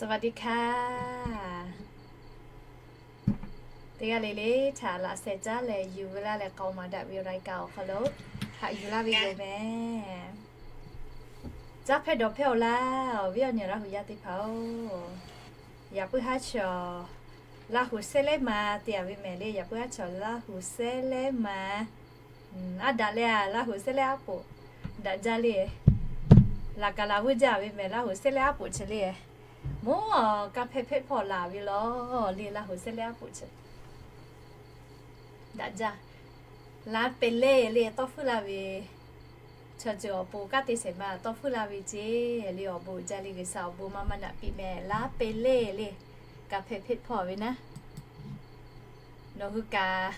สวัสดีค่ะ Teˇ g'aˇ le le htaꞈ laꞈ sheh caˉ leh yuˬ veu laˇ leh k'aoˍ maˍ daꞈ ve รายการ awˬ hk'aw lo haꞈ yuˬ laˇ ve yoˬ mehˍ. Caˇ hpehˇ dawˬ hpehˇ-oˬ laˇ, awˬ viˉ awˬ nyi Laˇ huˍ yaˇ teˇ hpaˍ-oˬ, yaꞈ puiˉ haˉ chaw Laˇ huˍ sehˉ lehˉ ma te-a ve mehˍ le. Yaꞈ puiˉ haˉ chaw Laˇ huˍ sehˉ lehˉ ma, aˉ daꞈ leh-a, Laˇ huˍ sehˉ lehˉ aˉ poꞈ daꞈ jaˇ le. Laꞈ kaˍ laꞈ vuiˇ jaˇ ve mehˍ, Laˇ huˍ sehˉ lehˉ aˉ poꞈ chi le. Mvuhˇ kaˇ hpehˇ hpehˇ hpawˇ laˬ ve law le, Laˇ huˍ sehˉ lehˉ aˉ poꞈ chi daꞈ jaˇ. Laˇ pe le le tawˇ hpfuhˇ la ve, chaw ceuˬ awˬ pon kanˉ te shehˍ ma tawˇ hpfuhˇ la ve ce le. Awˬ bon jaˇ le, G'uiˬsha awˬ bon maˇ maˇ naꞈ piˇ mehˍ. Laˇ pe le le kaˇ hpehˇ hpehˇ hpawˇ ve naˉ, nawˬ hui kaꞈ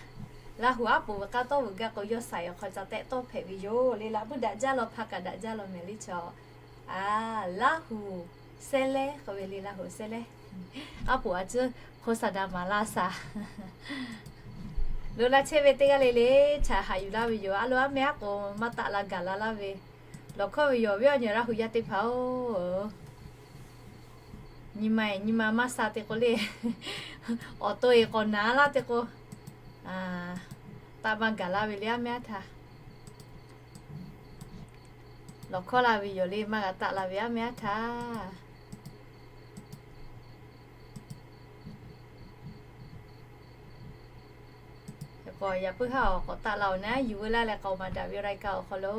Laˇ huˍ aˉ poꞈ ve k'aˇ tawˇ vuˬ gaˇ k'o, yawˇ saiˍ awˬ hk'aw ca tehˆ tawˇ hpehꞈ ve yoˬ le. Laꞈ puiˉ daꞈ jaˇ law, hpa kaꞈ daꞈ jaˇ law mehˍ le. Chaw, a, Laˇ huˍ sehˉ lehˉ k'oˆ ve le, Laˇ huˍ sehˉ lehˉ. Aˉ poꞈ a ciˉ hk'oˆ saˍ daꞈ maˍ laˇ saˍ. Lo laˇ chehˇ ve teˇ g'aˇ le le htaꞈ haꞈ yuˬ laˇ ve yoˬ. A lo aˉ meh aˉ k'o maˇ taˆ la gaˬ la laˇ ve, lawˬ hkawˇ ve yoˬ. Awˬ viˉ awˬ nyi Laˇ huˍ yaˇ teˇ hpaˍ-oˬ, nyi ma-eˬ nyi ma maˇ sha te k'o le, awˬ to-eˬ k'awꞈ naˍ laˇ te k'o, taˆ maˇ gaˬ laˇ ve le, aˉ meh aˉ htaˇ. Lawˬ hkawˇ la ve yoˬ le, maˇ g'a taˆ la ve aˉ meh aˉ htaˇ. K'awꞈ yaꞈ puiˉ haˉ awˬ k'awꞈ taˆ la-oˬ naˉ, yuˬ veu laˇ leh k'aoˍ maˍ daꞈ ve รายการ awˬ hk'aw lo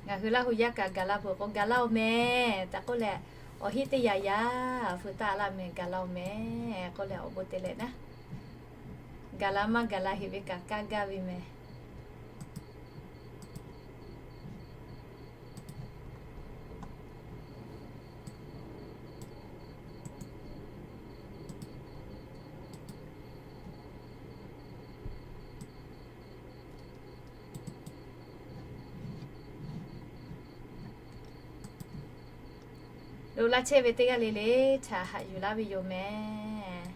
ngaˬ hui Laˇ huˍ yaˇ kaꞈ gaˬ la peuˬ k'o, gaˬ laˇ-oˬ mehˍ tehꞈ k'oˆ leh, awˬ hiˉ teˇ yaꞈ yaꞈ feu taˆ laˇ mehˍ, gaˬ laˇ-oˬ mehˍ k'oˆ leh awˬ bon te leh naˉ, gaˬ la maˇ gaˬ la heꞈ ve kaꞈ kaˇ gaˇ ve mehˍ. Lo laˇ chehˇ ve teˇ g'aˇ le le htaꞈ haꞈ yuˬ laˇ ve yoˬ mehˍ.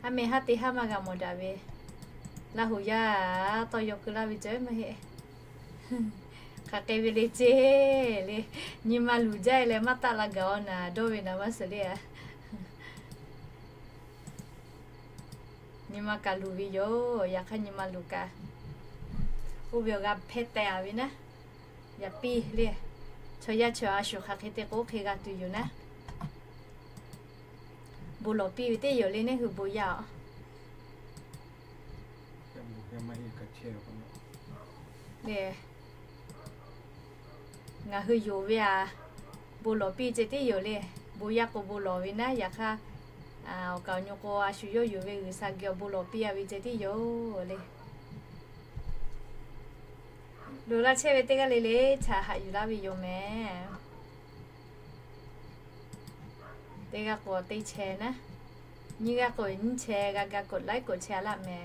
Aˉ meh haˉ te haˉ maˇ g'a mawˬ daꞈ ve, Laˇ huˍ yaˇ tawˇ yaw keu laˇ ve cawˬ maˇ heˆ. Hk'aˬ hk'e ve le ceˇ le, nyi ma luˬ jaˇ-e leh maˇ taˆ la gaˬ-aw naˍ, dawˇ ve naˍ maˇ suhˍ le-a. Nyi ma kaꞈ luˬ ve yoˬ. Yaꞈ hk'aˇ nyi ma luˬ kaꞈ, oˇ ve awˬ g'a hpehˇ teh-a ve naˉ, yaꞈ piˇ le. Chaw yaˇ chaw a shuˍ hk'aˬ hk'e te k'o, oˇ hk'e g'a tuˬ yoˬ naˉ. Bon lawˬ piˇ ve teˇ yoˬ le, neˇ hui bon yaˇ-oˬ le. Ngaˬ hui yonˍ ve-a, bon lawˬ piˇ ceh tiˉ yoˬ le. Bon yaˇ k'o bon lawˬ ve naˉ, yaꞈ hk'aˇ awˬ kaˍ awˬ nyi k'o, a shu yawˇ yonˍ ve G'uiˬsha geh awˬ bon lawˬ piˇ-a ve ceh tiˉ yoˬ le. Lo laˇ chehˇ ve teˇ g'aˇ le le htaꞈ haꞈ yuˬ laˇ ve yoˬ mehˍ. Teˇ g'aˇ k'o teˇ chehˇ naˉ, nyiˇ g'aˇ k'o nyiˇ chehˇ g'a ga กดไลค์ กดแชร์ laˇ mehˍ.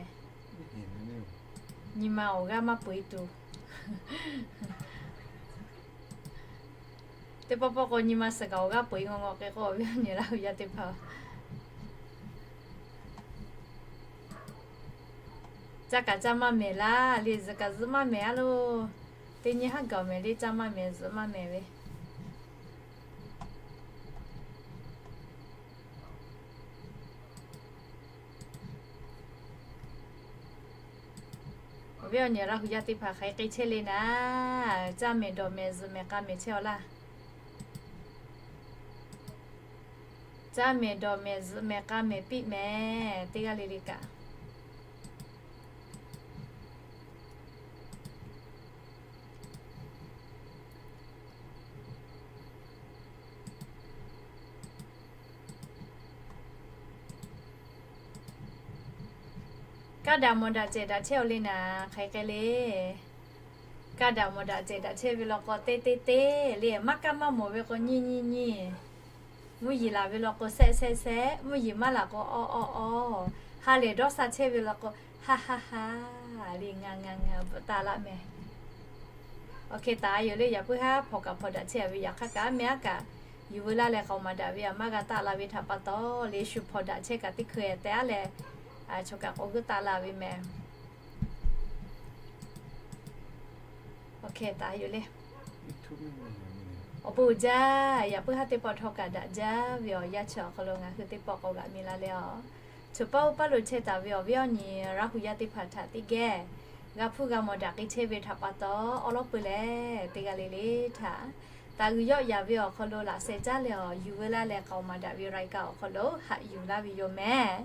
Nyi ma awˬ g'aˇ maˇ peu-eˬ tuˬ, teˇ pawˆ pawˆ k'o nyi ma suhˍ kaꞈ awˬ g'aˇ peu-eˬ ngaw ngaw k'e k'o, awˬ viˉ awˬ nyi Laˇ huˍ yaˇ teˇ hpaˍ caˇ kaꞈ caˇ maˇ mehˍ laˇ le, zuhꞈ kaꞈ zuhꞈ maˇ mehˍ-a loˬ. Teˇ nyi haˉ gaˬ-oˬ mehˍ le, caˇ maˇ mehˍ zuhꞈ maˇ mehˍ ve. Awˬ viˉ awˬ nyi Laˇ huˍ yaˇ teˇ hpaˍ hk'aˬ hk'e chehˇ le naˉ, caˇ mehˍ dawˬ mehˍ zuhꞈ mehˍ k'a mehˍ chehˇ-aw laˇ. Caˇ mehˍ dawˬ mehˍ zuhꞈ mehˍ k'a mehˍ piˇ mehˍ, teˇ g'aˇ le le kaꞈ. Kaˇ daꞈ mawˬ daꞈ cehˬ daꞈ chehˇ-aw le naˉ, hk'aˬ hk'e le. Kaˇ daꞈ mawˬ daꞈ cehˬ daꞈ chehˇ ve law k'o, teˇ teˇ teˇ le, maˇ kaˇ maˇ mawˬ ve k'o, nyiˇ nyiˇ nyiˇ. Mvuhˇ yeˬ laˬ ve law k'o, sehˆ sehˆ sehˆ. Mvuhˇ yeˬ maˇ laˬ k'o, awˇ awˇ awˇ. Ha lehˬ dawˇ sha chehˇ ve law k'o, ha ha ha le, ngaˬ ngaˬ ngaˬ bvuhꞈ taˍ laˇ mehˍ. Awˬ hk'e taˍ yoˬ le. Yaꞈ puiˉ haˉ hpawnˬ kaꞈ hpawnˬ daꞈ chehˇ-a ve, yaꞈ hk'aˇ kaꞈ aˉ meh aˉ kaꞈ yuˬ veu laˇ leh k'aoˍ maˍ daꞈ ve, aꞈ maˇ g'a taˆ la ve htaꞈ pa taw le, shu hpawnˬ daꞈ chehˇ kaꞈ teˇ hkui-e tehꞈ aˉ leh, chaw kaꞈ k'awꞈ g'uiˇ taˆ la ve mehˍ. Awˬ hkeh taˍ yoˬ le. Awˬ bon uiˍ jaˇ, yaꞈ puiˉ haˉ teˇ pawˆ htawˇ kaꞈ daꞈ jaˇ ve awˬ yanˇ chi awˬ hk'aw lo ngaˬ hui teˇ pawˆ k'awꞈ g'aꞈ mi la leh a, choˬ paˇ oˇ paˇ lo chehˇ taˍ ve awˬ viˉ awˬ nyi Laˇ hu yaˇ teˇ hpaˍ htaꞈ teˇ geh g'a hpuˇ g'a mawˬ daꞈ k'ai chehˇ ve htaꞈ pa taw, awˉ lawˉ peuˬ leh teˇ g'aˇ le le htaꞈ taˍ uiˍ yawˆ yaˍ ve awˬ hk'aw lo laꞈ sheh caˉ leh awˬ yuˬ veu laˇ leh k'aoˍ maˍ daꞈ ve รายการ awˬ hk'aw lo haꞈ yuˬ laˇ ve yoˬ mehˍ.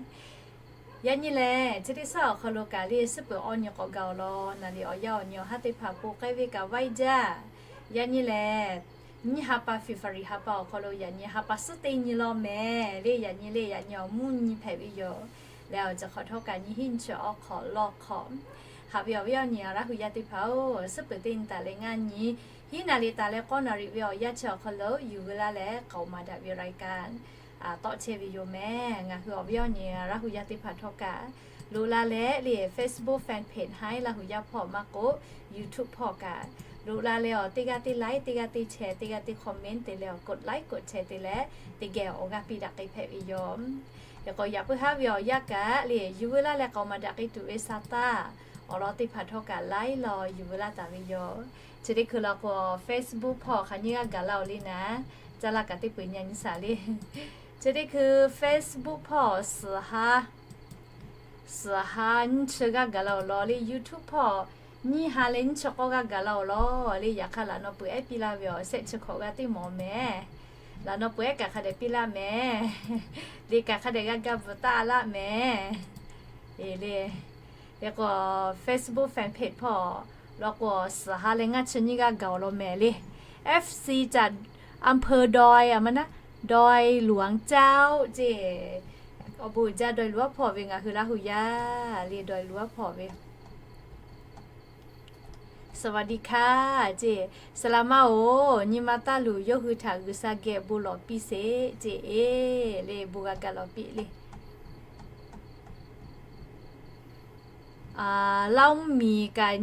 Yaꞈ nyi lehˬ, chi teˇ shaˉ awˬ hk'aw lo kaꞈ le suhˉ peuˬ awˬ nyi k'awꞈ gaˬ awˬ lawn naˍ riˍ awˬ yanˇ awˬ nyi awˬ haˉ teˇ hpaˍ po k'ai ve kaꞈ vaiˇ jaˇ. Yaꞈ nyi lehˬ, nyiˇ ha pa February ha pa awˬ hk'aw lo yaꞈ nyi ha pa suhˉ teˇ nyi law mehˍ le. Yaꞈ nyi le yaꞈ nyi awˬ mvuhˇ nyi hpehꞈ ve yoˬ. Leh awˬ ceuˬ hk'awꞈ htawˇ kaꞈ nyi hiˉ nyi chi awˬ hk'awꞈ lawˇ hk'awꞈ haꞈ ve awˬ viˉ awˬ nyi Laˇ hu yaˇ teˇ hpaˍ-oˬ, suhˉ peuˬ teˇ nyi taˍ leh ngaˇ nyi hiˉ naˍ riˍ taˍ leh k'awˇ naˍ riˍ ve awˬ yanˇ chi awˬ hk'aw lo yuˬ veu laˇ leh k'aoˍ maˍ daꞈ ve รายการ tawˆ chehˇ ve yoˬ mehˍ. Ngaˬ hui awˬ viˉ awˬ nyi Laˇ hu yaˇ teˇ hpaˍ htawˇ kaꞈ loꞈ la leh le Facebook fan page haˉ Laˇ hu yaˇ hpawˇ maˇ k'oˆ, YouTube hpawˇ kaꞈ loꞈ la leh awˬ teˇ g'aˇ teˇ like, teˇ g'aˇ teˇ share, teˇ g'aˇ teˇ comment te leh awˬ กดไลค์ กดแชร์ te leh teˇ geh awˬ g'aˇ piˇ daꞈ k'ai hpehꞈ ve yoˬ. Hk'e k'o yaꞈ puiˉ haˉ ve awˬ yanˇ kaꞈ le yuˬ veu laˇ leh k'aoˍ maˍ daꞈ k'ai tuˬ ve sa taˇ awˬ lawn teˇ hpaˍ htawˇ kaꞈ ไลค์ law yuˬ veu laˇ taˍ ve yoˬ. Chi teˇ hkui law k'o Facebook hpawˇ hk'aˬ nyiˇ g'aˇ gaˬ laˇ-oˬ le naˍ, caˇ laˇ kaꞈ teˇ peuˬ nyi nyi shaˍ le. Chi teˇ hkui Facebook hpawˇ suhˍ ha suhˍ ha nyiˇ chi g'aˇ gaˬ laˇ-oˬ law le, YouTube hpawˇ nyiˇ ha leh nyiˇ chi k'awˇ g'aˇ gaˬ laˇ-oˬ law le. Yaꞈ hk'aˇ laꞈ naw peuˬ ehˉ piˇ laˇ ve awˬ shehˆ chi hkawꞈ g'a teˇ mawˬ mehˍ. Laꞈ naw peuˬ ehˉ kaꞈ hk'a dehꞈ piˇ laˇ mehˍ. Le kaꞈ hk'a dehꞈ g'a ga bvuhꞈ taˆ laˇ mehˍ. E le, hk'e k'o Facebook fan page hpawˇ law k'o suhˍ ha leh ngaˇ chi nyiˇ g'aˇ gaˬ awˬ lawn mehˍ le. FC จากอำเภอดอย a maˇ naˉ, ดอยหลวง cawˆ ce. Awˬ bon uiˍ jaˇ ดอยหลวง hpawˇ ve ngaˬ hui Laˇ hu yaˇ le ดอยหลวง hpawˇ ve สวัสดีค่ะ ce. Saˍ laꞈ ma-oˬ, nyi ma taˇ luˬ yawˇ hui htaꞈ G'uiˬsha geh bon lawˬ piˇ sheˍ ce. E le bon g'a ga lawˬ piˇ le. Laˇ mvuhˇmiˬ kaꞈ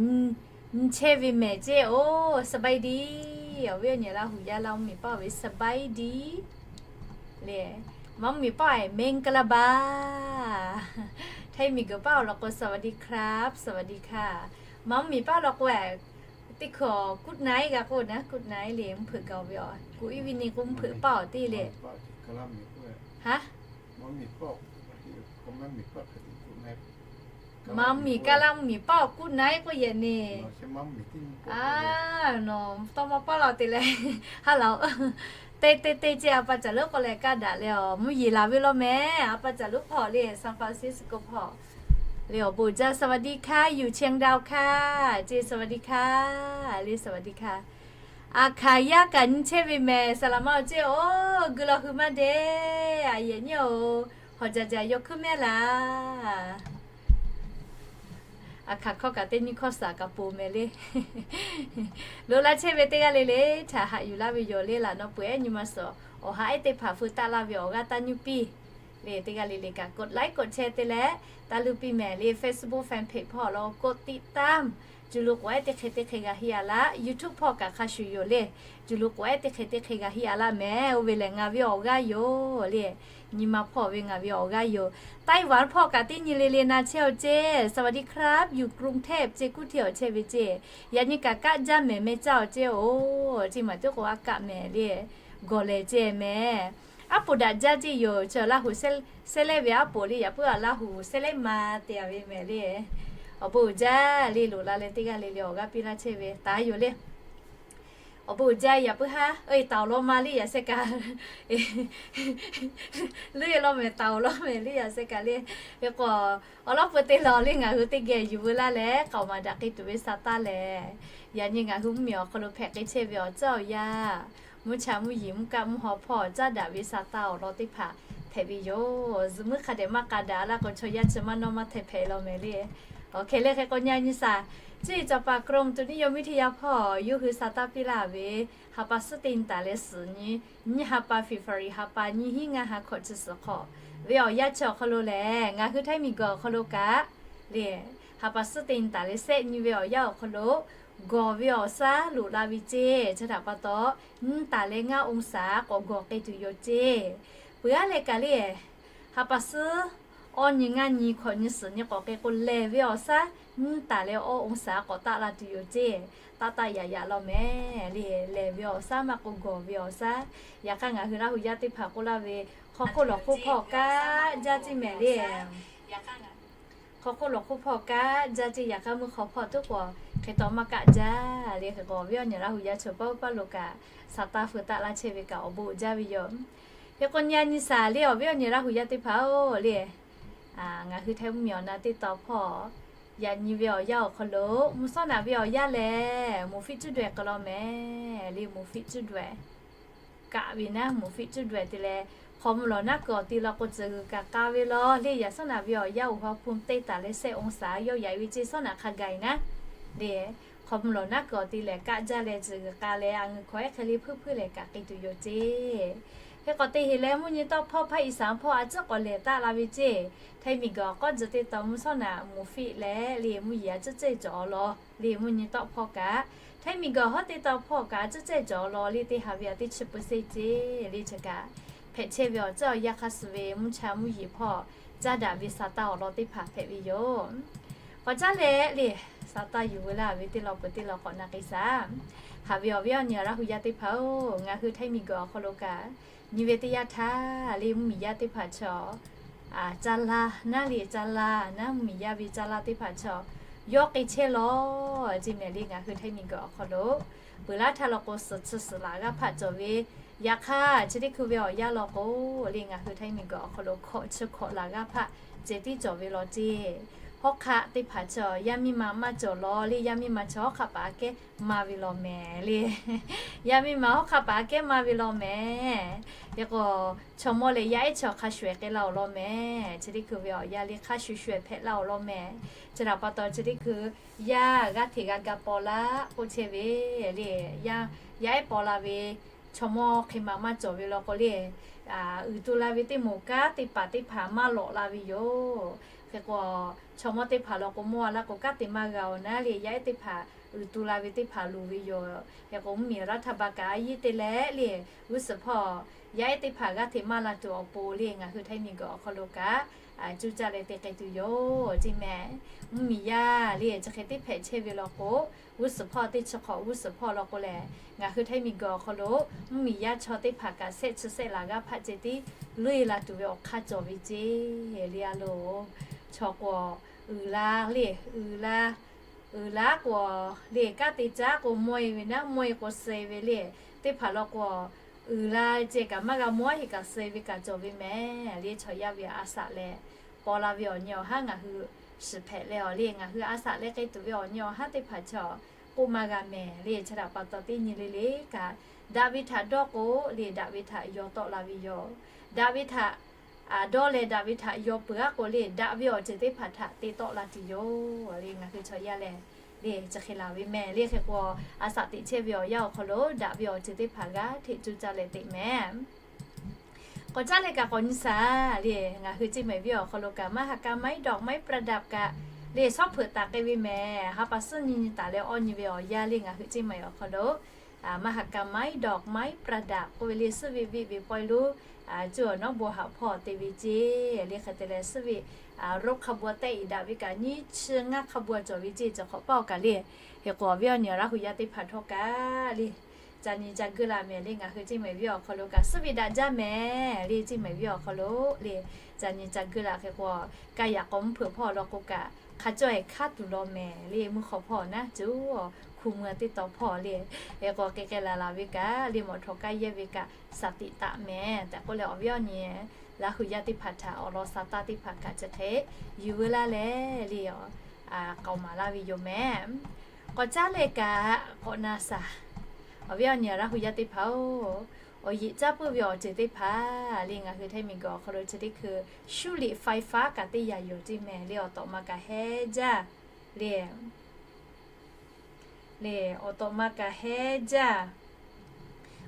nyi chehˇ ve mehˍ ce. Oˬ สบายดี awˬ viˉ awˬ nyi Laˇ hu yaˇ Laˇ mvuhˇmiˬ paˇ ve สบายดี le. Maˇ mvuhˇmiˬ paˇ เอ မင်္ဂလာပါ Htaiˇ miˬguiˬ paˇ awˬ lawn k'o สวัสดีครับ สวัสดีค่ะ. Maˇ mvuhˇmiˬ paˇ law k'o e, teˇ hkui awˬ good night g'a k'oˆ naˉ, good night le mvuhˇ hpeuꞈ gaˬ ve awˬ, good evening k'oˆ mvuhˇ hpeuꞈ paˇ awˬ te le. Ha? Maˇ mvuhˇmiˬ kaˇ Laˇ mvuhˇmiˬ paˇ awˬ good night k'oˆ yehˬ ne. A, nawˬ tawˇ maˇ paˇ law te leh, ha laˬ, te te te ce a pa caˬ lonˉ k'o leh kaˇ daꞈ leh awˬ mvuhˇ yeˬ laˬ ve law mehˍ. A pa caˬ lonˉ hpawˇ le San Francisco hpawˇ le awˬ bon uiˍ jaˇ สวัสดีค่ะ อยู่เชียงดาวค่ะ ce สวัสดีค่ะ le สวัสดีค่ะ. Aˬ hkanˍ yaˇ kaꞈ nyi chehˇ ve mehˍ. Saˍ laꞈ ma-oˬ ce. Oˬ, gu law hui maˇ de. A yehˬ nyiˇ-oˬ, hawˬ jaˬ jaˬ yaw hkuiˉ mehˉ laˬ. Aˬ hkanˍ hkawˇ kaꞈ teˇ nyiˇ hkawˇ saˍ kaꞈ poˬ mehˍ le. Loꞈ la chehˇ ve teˇ g'aˇ le le htaꞈ haꞈ yuˬ laˇ ve yoˬ le. Laꞈ naw peuˬ ehˉ nyi ma suhˍ awˬ ha ehˉ teˇ hpaˍ feu taˆ laˇ ve awˬ g'aˇ taˇ nyuˇ piˇ le. Teˇ g'aˇ le le kaꞈ กดไลค์ กดแชร์ te leh taˇ luˇ piˇ mehˍ le. Facebook fan page hpawˇ law k'o ติดตาม co lo k'o ehˉ teˇ hk'e teˇ hk'e g'a heˆ a laˇ. YouTube hpawˇ kaꞈ hk'a shuˍ yoˬ le. Co lo k'o ehˉ teˇ hk'e teˇ hk'e g'a heˆ a laˇ mehˍ. Oˇ ve lehˬ ngaˬ ve awˬ g'aˇ yoˬ le. Nyi ma hpawˇ ve ngaˬ ve awˬ g'aˇ yoˬ. Taiwan hpawˇ kaꞈ teˇ nyi le le na chehˇ-oˬ ce. สวัสดีครับ อยู่กรุงเทพ ce kuˇ hteˇ awˬ chehˇ ve ce. Yaꞈ nyi kaꞈ kaˆ jaˇ mehˍ meh caˇ awˬ ce. Oˬ, ce maˬ teˇ k'o a kaˆ mehˍ le. Gawˬ lehˬ ce mehˍ. Aˉ poꞈ daꞈ jaˇ ce yoˬ. Chi Laˇ hu sehˉ lehˉ ve aˉ poꞈ le. Yaꞈ puiˉ a Laˇ hu sehˉ lehˉ ma te a ve mehˍ le. Awˬ bon uiˍ jaˇ le. Loꞈ la leh teˇ g'aˇ le le awˬ g'aˇ piˇ laˇ chehˇ ve taˍ yoˬ le. Awˬ bon uiˍ jaˇ. Yaꞈ puiˉ haˉ e taˍ awˬ lawn ma le yaꞈ sheh kaꞈ. Leuˉ e law mehˍ taˍ awˬ lawn mehˍ le yaꞈ sheh kaꞈ le. Hk'e k'o awˬ lawn peuˬ te law le ngaˬ hui teˇ geh yuˬ veu laˇ leh k'aoˍ maˍ daꞈ k'ai tuˬ ve sa taˇ lehˬ, yaꞈ nyi ngaˬ hui mvuhˇmiˬ awˬ hk'aw lo hpehꞈ k'ai chehˇ ve awˬ caˇ awˬ yaˇ, mvuhˇ cha mvuhˇ yeˬ mvuhˇ kaˆ mvuhˇ haw hpawˇ caˉ daꞈ ve sa taˇ awˬ lawn teˇ hpaˍ hpehꞈ ve yoˬ. Zuhꞈ muiˉ hk'a dehꞈ maˇ k'a daꞈ laˇ k'o chaw yaˇ chi maˇ nawˇ maˇ hteh hpehꞈ law mehˍ le. Awˬ hk'e le hk'e k'o nyi nyi saˍ, ciˇ cawˬ paˍ กรมอุตุนิยมวิทยา hpawˇ yawˇ hui sa taˇ piˇ laˇ ve, ha pa suhˉ teˇ nyi taˍ leh suhˍ nyi, nyiˇ ha pa February ha pa nyiˇ hinˉ ngaˇ ha hkawꞈ chi suhˍ hk'awꞈ ve awˬ yanˇ chi awˬ hk'aw lo lehˬ, ngaˬ hui Htaiˇ miˬguiˬ awˬ hk'aw lo kaꞈ le, ha pa suhˉ teˇ nyi taˍ leh shehˆ nyi ve awˬ yanˇ awˬ hk'aw lo gawˬ ve awˬ shaˉ loꞈ la ve ceˇ. Chi htaꞈ pa taw, nyiˇ taˍ leh ngaˇ องศา k'awꞈ gawˬ k'ai tuˬ yoˬ ceˇ. Peuˬ aˉ leh kaꞈ le, ha pa suhˉ awˇ nyi ngaˇ nyi hkawꞈ nyi suhˍ nyi k'awꞈ k'e k'o lehˬ ve awˬ shaˉ nyiˇ taˍ leh awˇ องศา k'awꞈ taˆ la tuˬ yoˬ ceˇ. Taˆ taˆ yaꞈ yaꞈ law mehˍ le. Lehˬ ve awˬ shaˉ maˇ k'o gawˬ ve awˬ shaˉ. Yaꞈ hk'aˇ ngaˬ hui Laˇ huˍ yaˇ teˇ hpaˍ k'oˆ laˇ ve, hk'aw hk'oˆ lawˬ hk'oˆ hpawˇ kaꞈ jaˇ ceˇ mehˍ le. Hk'aw hk'oˆ lawˬ hk'oˆ hpawˇ kaꞈ jaˇ ceˇ. Yaꞈ hk'aˇ mvuhˇ hk'aw hpawˇ tuˉ k'o hk'e taw maˇ kaˆ jaˇ le. Hk'e k'o awˬ viˉ awˬ nyi Laˇ huˍ yaˇ chaw paˇ paˇ lo kaꞈ สตางค์ feu taˆ laˇ chehˇ ve kaꞈ awˬ bon jaˇ ve yoˬ. Hk'e k'o nyi a nyi shaˍ le awˬ viˉ awˬ nyi Laˇ huˍ yaˇ teˇ hpaˍ-oˬ le. Ngaˬ hui Htaiˇ mvuhˇmiˬ awˬ na teˇ taw hpawˇ yaꞈ nyi ve awˬ yanˇ awˬ hk'aw lo mvuhˇ shawˉ naꞈ ve awˬ yanˇ lehˬ, moˍ fiˆ cuˇ daweh k'ai law mehˍ le. Moˍ fiˆ cuˇ daweh kaꞈ ve naˉ, moˍ fiˆ cuˇ daweh te leh hk'aw mvuh lawˬ naˉ kuiˬ awˬ ti law k'o tcuhˬ g'uiˬ kaꞈ k'a ve law le. Yaꞈ shawˉ naꞈ ve awˬ yanˇ oˬ ha hpu teˇ taˍ leh เซนต์องศา yawˇ yaꞈ ve ceˇ. Shawˉ naꞈ hk'a gaˬ e naˉ le, hk'aw mvuh lawˬ naˉ kuiˬ awˬ ti lehˬ kaˆ jaˇ leh tcuhˬ g'uiˬ k'a leh a ngeuˬ hkawꞈ ehˉ hk'e le hpuiˇ hpuiˇ lehˬ kaꞈ k'ai tuˬ yoˬ ceˇ. Hk'e k'awꞈ te heˍ leh mvuhˇ nyi tawˆ hpawˇ ภาคอีสาน hpawˇ a ciˉ k'awꞈ lehˬ taˆ la ve ceˇ. Htaiˇ miˬ guiˬ awˬ k'awˇ tcuh teˇ taw mvuhˇ shawˉ naꞈ moˍ fiˆ leh le mvuhˇ yeˬ a ciˉ cehˇ cawˬ law le. Mvuhˇ nyi tawˆ hpawˇ kaꞈ Htaiˇ miˬ guiˬ hawˉ teˇ taw hpawˇ kaꞈ a ciˉ cehˇ cawˬ law le. Teˇ ha ve a teˇ chi เปอร์เซ็นต์ ceˇ le. Chi kaꞈ hpehꞈ chehˇ ve awˬ ceuˬ awˬ yanˇ hk'aˇ suh ve mvuhˇ cha mvuhˇ yeˬ hpawˇ caˇ daꞈ ve สตางค์ awˬ lawn teˇ hpaˍ hpehꞈ ve yoˬ. K'awꞈ caˉ leh le สตางค์ yuˬ veu laˇ ve teˇ law peuˬ teˇ law k'awꞈ na k'ai shaˍ. Haꞈ ve awˬ viˉ awˬ nyi Laˇ huˍ yaˇ teˇ hpaˍ-oˬ, ngaˬ hui Htaiˇ miˬ guiˬ awˬ hk'aw lo kaꞈ nyi ve teˇ yanˇ htaˇ le mvuhˇ miˬ yaˇ teˇ hpaˍ chaw caˇ laˇ naˉ le, caˇ laˇ naˉ, mvuhˇ miˬ yaˇ ve caˇ laˇ teˇ hpaˍ chaw yawˇ k'ai chehˇ law ceˇ mehˍ le. Ngaˬ hui Htaiˇ miˬ guiˬ awˬ hk'aw lo peuˬ laˇ htaˇ law k'o suhˍ chi suhˍ laˬ g'aˇ hpaˆ cawˬ ve, yaꞈ hk'aˇ chi teˇ hkui ve awˬ yanˇ law k'o le ngaˬ hui Htaiˇ miˬ guiˬ awˬ hk'aw lo hkawꞈ chi hkawꞈ laˬ g'aˇ hpaˆ ceh tiˉ cawˬ ve law ceˇ. Hawˉ hk'aˆ teˇ hpaˍ chaw yaˇ miˇ ma maˇ cawˬ law le. Yaˇ miˇ ma chaw hawˉ hk'aˆ paˍ aꞈ kehˉ maˇ ve law mehˍ le. Yaˇ miˇ ma hawˉ hk'aˆ paˍ aꞈ kehˉ maˇ ve law mehˍ. Hk'e k'o chaw mawˇ leh yaˇ ehˉ chaw hk'a shuˍ ehˍ k'ai la awˬ lawn mehˍ. Chi teˇ hkui ve awˬ yanˇ le hk'a shuˍ shuˍ ehˍ hpehꞈ la awˬ lawn mehˍ. Chi htaꞈ pa taw chi teˇ hkui yaˇ g'aˇ hteꞈ g'a ga paw laˇ k'oˆ chehˇ ve le. Yaˇ ehˉ paw la ve chaw mawˇ hk'e maˬ maˇ cawˬ ve law k'o le, uiˍ tu la ve teˇ moˍ kanˉ teˇ paˍ teˇ hpaˍ maˇ lawꞈ la ve yoˬ. Hk'e k'o chaw mawˇ teˇ hpaˍ law k'o mawˇ a laˇ k'o kanˉ te maˇ g'a awˬ naˉ le, yaˇ ehˉ teˇ hpaˍ uiˍ tu la ve teˇ hpaˍ loˍ ve yoˬ. Hk'e k'o mvuhˇ miˬ รัฐบาล kaꞈ a yiˉ te leh le g'uˇ suhˍ hpawˇ yaˇ ehˉ teˇ hpaˍ g'aˇ hteꞈ maˇ la tuˬ awˬ pon le ngaˬ hui Htaiˇ miˬ guiˬ awˬ hk'aw lo kaꞈ cuˇ caˇ leh te k'ai tuˬ yoˬ ceˇ mehˍ. Mvuhˇ miˬ yaˇ le chi hk'e teˇ hpehꞈ chehˇ ve law k'o, g'uˇ suhˍ hpawˇ teˇ chi hk'awꞈ g'uˇ suhˍ hpawˇ law k'o lehˬ ngaˬ hui Htaiˇ miˬ guiˬ awˬ hk'aw lo mvuhˇ miˬ yaˇ chaw teˇ hpaˍ kaꞈ shehˆ chi shehˆ laˬ g'aˇ hpaˆ ceh tiˉ loˇ e la tuˬ ve awˬ hk'aˇ cawˬ ve ceˇ le a loˬ. Chaw k'o uiˍ la le, uiˍ la, uiˍ la k'o le kanˉ te caˉ k'o mawˇ e ve naˉ, mawˇ e k'o suh e ve le. Teˇ hpaˍ law k'o uiˍ la ceh kaꞈ maˇ g'a mawˇ heˆ kaꞈ suh e ve kaꞈ cawˬ ve mehˍ le. Chaw yaˇ ve a shaꞈ leh paw la ve awˬ nyi awˬ haˉ ngaˬ hui shiˍ hpehꞈ leh awˬ le ngaˬ hui a shaꞈ leh k'ai tuˬ ve awˬ nyi awˬ haˉ teˇ hpaˍ chaw k'oˆ maˇ g'a mehˍ le. Chi htaꞈ pa taw teˇ nyi le le kaꞈ daꞈ ve htaꞈ dawˇ k'o le daꞈ ve htaꞈ yaw tawˆ la ve yoˬ. Daꞈ ve htaꞈ dawˇ leh daꞈ ve htaꞈ yaw peuˬ aˉ k'o le daꞈ ve awˬ ceuˬ teˇ hpaˍ htaꞈ te tawˆ la tuˬ yoˬ le. Ngaˬ hui chaw yaˇ lehˬ le chi hk'e laˬ ve mehˍ le. Hk'e k'o a shaꞈ teꞈ chehˇ ve awˬ yanˇ awˬ hk'aw lo daꞈ ve awˬ ceuˬ teˇ hpaˍ g'aˇ hteꞈ cuˇ caˇ leh teꞈ mehˍ. K'awꞈ caˉ leh kaꞈ k'awꞈ nyi shaˍ le ngaˬ hui Ceˇ mehˍ viˉ awˬ hk'aw lo kaꞈ มหกรรมไม้ดอกไม้ประดับ kaꞈ le shawˉ hpeuꞈ taˍ k'ai ve mehˍ. Ha pa suhˉ nyi nyi taˍ leh awˇ nyi ve awˬ yanˇ le ngaˬ hui Ceˇ mehˍ awˬ hk'aw lo มหกรรมไม้ดอกไม้ประดับ k'oˆ ve le suhˉ ve veˆ ve pawehˇ lonˉ cuˇ awˬ nawˉ bon haꞈ hpawˇ te ve ceˇ le. Hk'e te leh suhˉ ve รถขบวน tehˆ iˍ daꞈ ve kaꞈ nyiˇ chi ngaˇ ขบวน cawˬ ve ceˇ. Cawˬ hk'awꞈ paˇ awˬ kaꞈ le hk'e k'o awˬ viˉ awˬ nyi Laˇ huˍ yaˇ teˇ hpaˍ htawˇ kaꞈ le ca nyi ca geuˆ la mehˍ le. Ngaˬ hui Ceˇ mehˍ viˉ awˬ hk'aw lo kaꞈ suhˉ ve daꞈ jaˇ mehˍ le. Ceˇ mehˍ viˉ awˬ hk'aw lo le ca nyi ca geuˆ la. Hk'e k'o kaˇ yaꞈ k'aw mvuhˇ hpeuꞈ hpawˇ law k'o kaꞈ hk'a cawˇ e hkaˉ tuˬ law mehˍ le. Mvuhˇ hk'aw hpawˇ naˉ cuˇ awˬ hku mvuh teˇ taw hpawˇ le. Hk'e k'o k'ai k'ai laˬ laˬ ve kaꞈ le mawꞈ htawꞈ kaˇ yehˇ ve kaꞈ shaˍ tiꞈ taˍ mehˍ tehꞈ k'oˆ leh awˬ viˉ awˬ nyi Laˇ huˍ yaˇ teˇ hpaˍ htaꞈ awˬ lawn sa taˇ teˇ hpaˍ kaꞈ chi hk'e yuˬ veu laˇ leh le k'aoˍ maˍ laˇ ve yoˬ mehˍ. K'awꞈ caˉ leh kaꞈ k'awꞈ na shaˍ. Awˬ viˉ awˬ nyi Laˇ huˍ yaˇ teˇ hpaˍ-oˬ, awˬ yeꞈ caˇ puiˇ ve awˬ ceuˬ teˇ hpaˍ le ngaˬ hui Htaiˇ miˬ guiˬ awˬ hk'aw lo chi teˇ hkui 修理ไฟฟ้า kaꞈ teˇ yanˇ yoˬ ceˇ mehˍ le. Awˬ tawꞈ ma kaꞈ hehˉ jaˇ le le awˬ tawꞈ ma kaꞈ hehˉ jaˇ.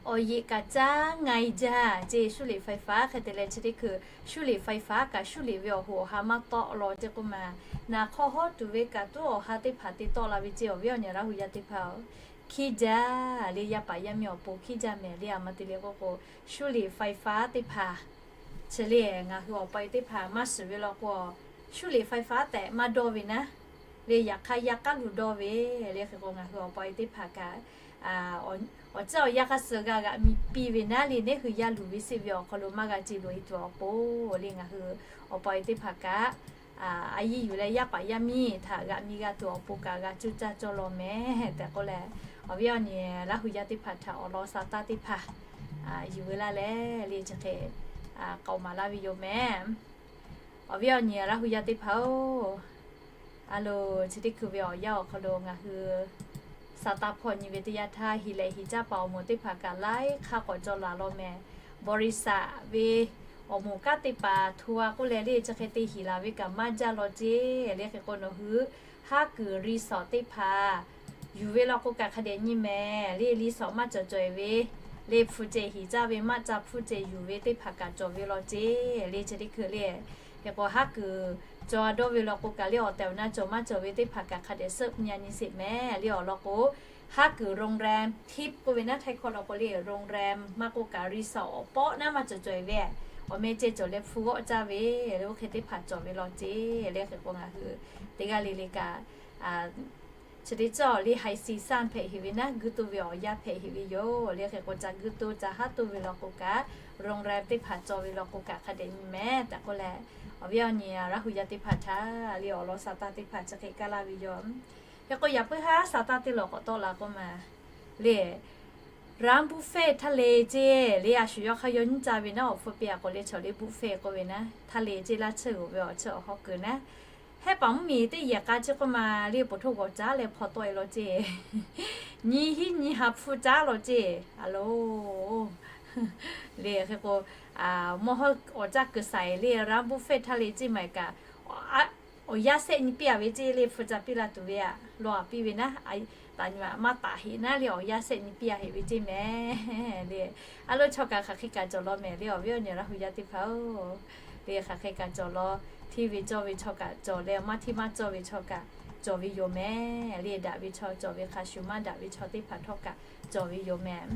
Awˬ yeꞈ kaꞈ caˉ nga e jaˇ ceˇ. 修理ไฟฟ้า hk'e te leh chi teˇ hkui 修理ไฟฟ้า kaꞈ 修理 ve awˬ hoꞈ awˬ ha maˇ tawˆ law ceˇ k'oˆ ma. Naˍ hk'aw hawˉ tuˬ ve kaꞈ tuˉ awˬ ha teˇ hpaˍ te tawˆ la ve ceˇ. Awˬ viˉ awˬ nyi Laˇ huˍ yaˇ teˇ hpaˍ-oˬ, hkiˉ jaˇ le. Yaˇ paˍ yaˇ miˇ awˬ pon hkiˉ jaˇ mehˍ le. A ma te le k'oˆ k'o 修理ไฟฟ้า teˇ hpaˍ Chi le ngaˬ hui awˬ pa e teˇ hpaˍ maˇ shiˍ ve law k'o, shuˉ liꞈ ไฟฟ้า tehꞈ maˇ dawˇ ve naˉ. Le yaꞈ hk'aˇ yaˇ k'aˉ luˬ dawˇ ve, le hk'e k'o ngaˬ hui awˬ pa e teˇ hpaˍ kaꞈ, awˬ ceuˬ awˬ yanˇ hk'a suh g'a g'aꞈ mi piˇ ve naˉ le, neˇ hui yaˇ luˬ ve seˆ ve awˬ hk'aw lo maˇ g'a ce loꞈ e tuˬ awˬ pon le ngaˬ hui awˬ pa e teˇ hpaˍ kaꞈ, a yiˇ yuˬ leh yaˇ paˍ yaˇ miˇ htaꞈ g'aꞈ mi g'a tuˬ awˬ pon kaꞈ g'a cuˇ caˇ cawˇ law mehˍ tehꞈ k'oˆ leh, awˬ viˉ awˬ nyi Laˇ hu yaˇ teˇ hpaˍ htaꞈ awˬ lawn sa taˇ teˇ hpaˍ yuˬ ve laˇ leh le chi hk'e k'aoˍ maˍ laˇ ve yoˬ mehˍ. Awˬ viˉ awˬ nyi Laˇ hu yaˇ teˇ hpaˍ-oˬ, a loˬ chi teˇ hkui ve awˬ yanˇ awˬ hk'aw lo ngaˬ hui sa taˇ hpawˇ nyi ve teˇ yanˇ htaˇ hiˍ lehꞈ hiˍ caˇ paˍ awˬ moˍ teˇ hpaˍ kaꞈ laiˉ hk'aˇ k'awꞈ cawˬ laˬ law mehˍ. บริษัท ve awˬ moˍ kanˉ teˇ hpaˍ hto a k'oˆ leh le chi hk'e te hiˍ laˬ ve kaꞈ maˇ jaˇ law ceˇ. Le hk'e k'o nawˬ hui haˉ kuiˬ resort teˇ hpaˍ yuˬ ve law k'o kaꞈ hk'a dehꞈ nyi mehˍ. Le resort maˇ cawˬ cawˬ e ve, le hpu ceh hiˍ caˇ ve maˇ ca hpu ceh yuˬ ve teˇ hpaˍ kaꞈ cawˬ ve law ceˇ. Le chi teˇ hkui le, hk'e k'o haˉ kuiˬ cawˬ a dawˇ ve law k'o kaꞈ le awˬ tehˬ awˬ na cawˬ maˇ cawˬ ve teˇ hpaˍ kaꞈ hk'a dehꞈ suhˆ nyi a nyi sheˍ mehˍ. Le awˬ lawn k'o, haˉ kuiˬ โรงแรม ทิพย์ k'oˆ ve naˉ, Htaiˇ hkawˇ law k'o le โรงแรม maˇ k'oˆ kaꞈ resort awˬ pawˆ naˉ maˇ cawˬ cawˬ e ve, awˬ meh ceh cawˬ leh hpu g'awˆ caˇ ve, le oˇ hk'e teˇ hpaˍ cawˬ ve law ceˇ. Le hk'e k'o ngaˬ hui teˇ g'aˇ le le kaꞈ chi teˇ cawˬ le haiˬ siˍ sanˇ hpehꞈ heˍ ve naˉ, guiˇ toˇ ve awˬ yanˇ hpehꞈ heˍ ve yoˬ. Le hk'e k'o ca guiˇ toˇ ca haˉ toˇ ve law k'o kaꞈ, โรงแรม teˇ hpaˍ cawˬ ve law k'o kaꞈ hk'a dehꞈ nyi mehˍ tehꞈ k'oˆ leh, awˬ viˉ awˬ nyi Laˇ hu yaˇ teˇ hpaˍ htaꞈ le awˬ lawn sa taˇ teˇ hpaˍ chi hk'e kaˇ laˇ ve yoˬ. Hk'e k'o yaꞈ puiˉ haˉ sa taˇ teˇ lawˬ k'awꞈ tawˆ la k'oˆ ma le,ร้านบุฟเฟ่ต์ทะเล ceˇ le a shu yawˇ hk'aˇ yawˇ nyiˇ caˇ ve naˉ, awˬ hpfuhˇ piˇ a k'o le chaw le buffet k'oˆ ve naˉ, ทะเล ceˇ laˇ tsuhˇ g'oꞈ ve awˬ tsuhˇ awˬ hawˉ kuiˬ naˉ. Hehˉ paˍ mvuhˇmiˬ teˇ yehˬ k'a ceˇ k'oˆ ma le, poˬ htoˇ g'awˬ caˉ leh hpaw tawˆ e law ceˇ. Nyi hiˉ nyi ha hpfuhˇ caˉ law ceˇ a loˬ. Le hk'e k'o, mawˇ hawˉ awˬ caˇ kuiˬ saiˍ le ร้านบุฟเฟ่ต์ทะเล ceˇ maˬ kaꞈ, awˬ yanˇ sehˆ nyi piˇ a ve ceˇ le hpu ca piˇ la tuˬ ve a, law a piˇ ve naˉ, taˍ nyi a maˇ taˍ heˆ naˉ le awˬ yanˇ sehˆ nyi piˇ a heˆ ve ceˇ mehˍ le. A loˬ chaw kaꞈ hk'aˬ hk'e kaꞈ cawˬ law mehˍ le awˬ viˉ awˬ nyi Laˇ hu yaˇ teˇ hpaˍ-oˬ. Le hk'aˬ hk'e kaꞈ cawˬ law, hteˇ ve cawˇ ve chaw kaꞈ cawˬ leh maˇ hteˇ maˇ cawˇ ve chaw kaꞈ cawˬ ve yoˬ mehˍ. Le daꞈ ve chaw cawˬ ve hk'a shuˍ maˇ daꞈ ve chaw teˇ hpaˍ htawˇ kaꞈ cawˬ ve yoˬ mehˍ.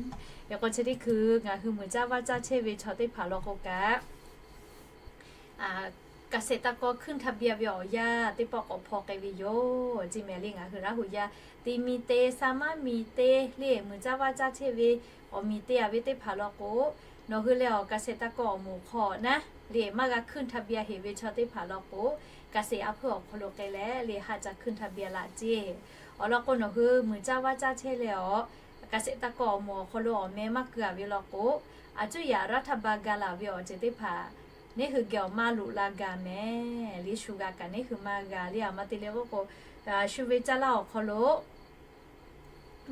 Hk'e k'o chi teˇ hkui ngaˬ hui muiˬ caˇ vaˇ caˇ chehˇ ve chaw teˇ hpaˍ law k'o kaꞈ เกษตรกร ขึ้นทะเบียน ve awˬ yanˇ teˇ pawˆ k'awꞈ hpaw k'ai ve yoˬ ceˇ mehˍ le. Ngaˬ hui Laˇ hu yaˇ ti mi te, sa maˇ mi te le muiˬ caˇ vaˇ caˇ chehˇ ve awˬ miˬ te a ve teˇ hpaˍ law k'o, nawˬ hui leh awˬ เกษตรกร awˬ moˍ hk'aw naˉ le maˇ g'a ขึ้นทะเบียน heˍ ve chaw teˇ hpaˍ law k'o, เกษตร a hpuˇ awˬ hk'aw lo k'ai leh le ha ca ขึ้นทะเบียน laꞈ ceˇ. Awˬ lawn k'o nawˬ hui muiˬ caˇ vaˇ caˇ chehˇ leh awˬ เกษตรกร awˬ moˍ awˬ hk'aw lo awˬ meh maˇ keu a ve law k'o, a cuˉ yaꞈ รัฐบาล ga laˬ ve awˬ ceuˬ teˇ hpaˍ neˇ hui geh awˬ maˇ loꞈ la gaˬ mehˍ le. Shu g'a kaꞈ neˇ hui maˇ g'a le a ma te le k'oˆ k'o, shu ve caˇ laˇ awˬ hk'aw lo